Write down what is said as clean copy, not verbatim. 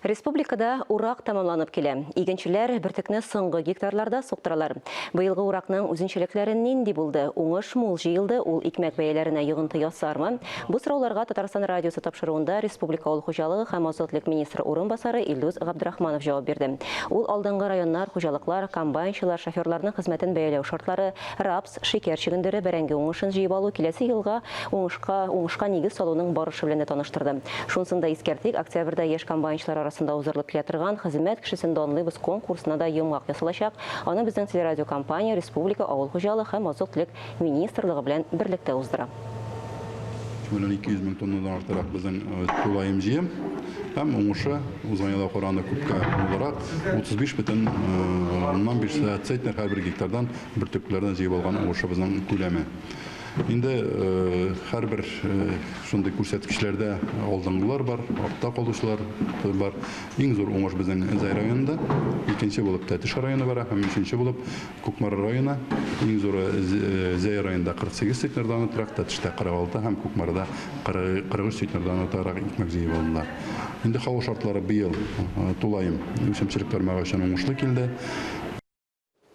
Республикада урак тәмамланып килә. Игенчеләр бөртекне соңгы гектарларда суктыралар. Быелгы уракның үзенчәлекләре нинди булды? Уңыш мул җыелды, ул икмәк бәяләренә йогынты ясармы? Бу сорауларга Татарстан радиосы тапшыруында республика авыл хуҗалыгы һәм азык-төлек министры урынбасары Илдус Габдрахманов җавап бирде. Ул алдынгы районнар, хуҗалыклар, комбайнчылар, шоферларның хезмәтен бәяләү шартлары, рапс, шикәр чөгендере, бәрәңге уңышын җыеп алу, киләсе елга уңышка уңышка нигез салуның барышы белән дә таныштырды. Шунысын да искәртик, октябрьдә яшь комбайнчылар арасында уздырылып килә торган Хезмәт кешесен данлыйбыз конкурсына да йомгак ясалачак. Аны безнең телерадиокомпания республика Авыл хуҗалыгы һәм азык-төлек министрлыгы белән берлектә уздыра. 3 миллион 200 мең тоннадан артыграк безнең тулаем җыем һәм уңышы узган елга караганда күпкә мулрак, 35,5 центнер һәрбер гектардан бөртекләрдән җыеп алган уңышыбызның күләме. Инде һәрбер шундый күрсәткечләрдә алдынгылар бар, артта калучылар бар. Иң зур уңыш безнең Зәй районында, икенче булып Тәтеш районы бара һәм өченче булып Кукмара районы. Иң зуры Зәй районында 48 центнердан артыграк, Тәтештә 46 һәм Кукмарада 43 центнердан артыграк икмәк җыеп алдылар. Инде һава шартлары быел тулаем үсемчелек тармагы өчен уңышлы килде.